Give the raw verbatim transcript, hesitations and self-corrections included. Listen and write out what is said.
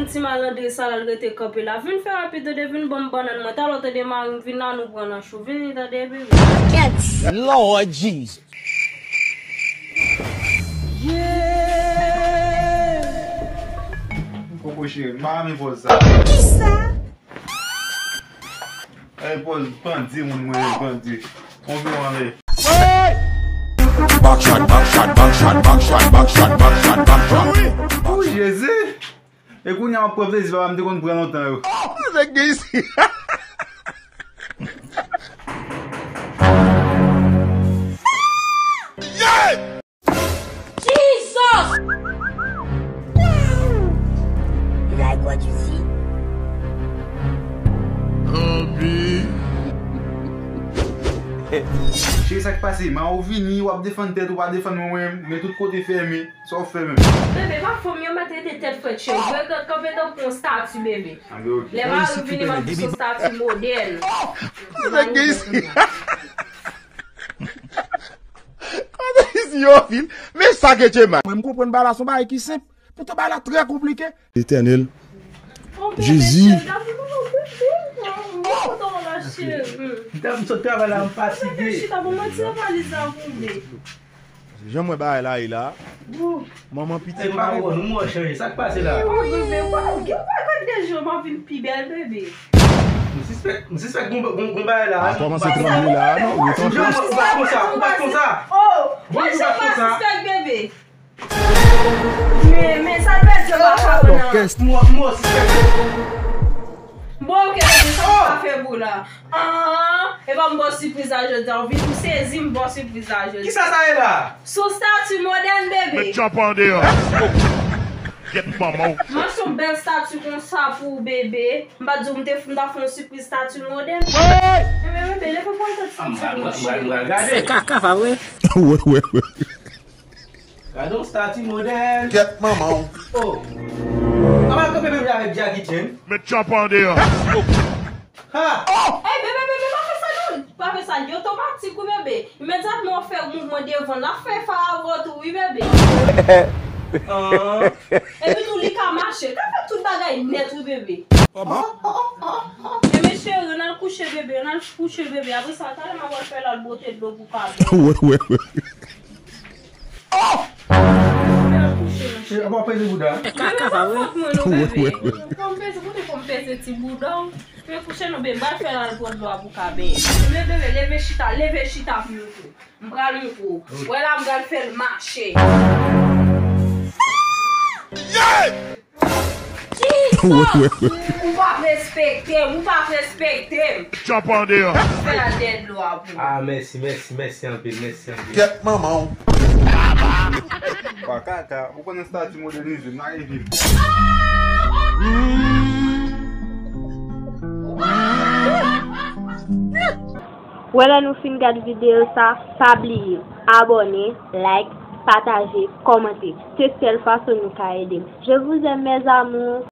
Ti malandren sa la, l rete kanpe la. Vin fè rapid, tande, vin ban m bannann mwen. Talè, tande, mari m vin la, nou pran nan cho. Vini, tande, bebe. Lord Jesus. Koko cheri, m pa renmen pòz sa. Kisa? Ey, pòz bandi, moun mwen, bandi. On vle w anlè. Backshot, backshot, backshot, backshot, backshot, backshot, backshot, backshot. Oh, Jezi! E kounye a m ap pran plezi pa m te konn pran lontan yo. Nèg gen isi. Jesus! You like what you see? Cheri, sa k pase? Ma ou vini, w ap defann tèt ou, pa defann mwen, mwen, men tout kote fèmen. Sa w fè menm? Bebe, pa fè m yon mèt rete tèt frèt cheri. Regarde kanpe tankou yon stati, bebe. Anben, ok. Lè mari w vini, m ap di se yon stati modèn. Nèg gen isi. Kote isi yo vin? Men sa ke Djema. Mwen, m konprann bagay la, se yon bagay ki senp. Poutan bagay la trè konplike. Letènèl. Jezi. M t ap sot travay la, m fatige. Chita, bon, mwen tire valiz la pou mwen. Jan m wè bagay la ye la. Manman pitit. E pa wè nou mò chanje. Sa k pase la? Ou pa konn de jan m ap vin pi bèl, bebe. M sispèk, m sispèk gon, gon, gon bagay la. A kòmanse tranble la, non? Ou pa konsa, ou pa konsa. Oh, mwen janm pa sispèk, bebe. Men, men sa l pèdi yo pa ka pran nan. Mwen, mwen sispèk. Bon, ok, bebe, sa w ka fè pou la? Ah, e pa m ba w sipriz la jodi a. Ou vin, ou sezi m ba w sipriz la jodi a. Kisa sa ye la? Sou stati modèn, bebe. Met tchanpan deyò. Gyèt manman w. Mwen se yon bèl stati konsa pou ou, bebe. M pa t di w m te, m ta fè yon sipriz stati modèn. Ebyen, bebe, leve pran tèt stati modèn. Fè kaka, pa vre? Wè, wè, wè. Gade yon stati modèn. Gyèt manman w. Oh. Kòman kanpe bebe avèk Jackie Chan? Met tchanpan deyò. Ha! Ey, bebe, bebe, pa fè sa non. Pa fè sa, li otomatik wi, bebe. Imedyatman w fè mouvman devan, l ap fè fè avè w tou wi, bebe. Ah. Epi tou li ka mache. L ka fè tout bagay nèt wi, bebe. Bebe cheri, ann al kouche, bebe, ann al kouche, bebe. Apre sa, talè m ap al fè l al bwote dlo pou pa bebe. Wè, wè, wè. Ann al kouche, monchè. Ap ap peze bouda. Kaka pa vre. Fòk mwen non, bebe. Fò m peze, kote fò m peze ti bouda w? Men kouche non, bebe, m al fè l al pran dlo a pou ka bebe. Men bebe, leve chita, leve chita pou yo tou. M pral montre w. Wè la, m pral fè l mache. Jesus! Ou p ap respekte m, ou p ap respekte m. Tchanpan deyò. Fè l al dèyè dlo a pou mwen. Ah, mèsi, mèsi, mèsi anpil, mèsi anpil. Gyèt manman w. Pa kaka, ou konnen stati modènize, m lage pye m. Wè lè nou fin gad videyo sa, pa bliye abòne, like, pataje, kòmante. Se sèl fason nou ka ede m. Je vous aime, mes amours.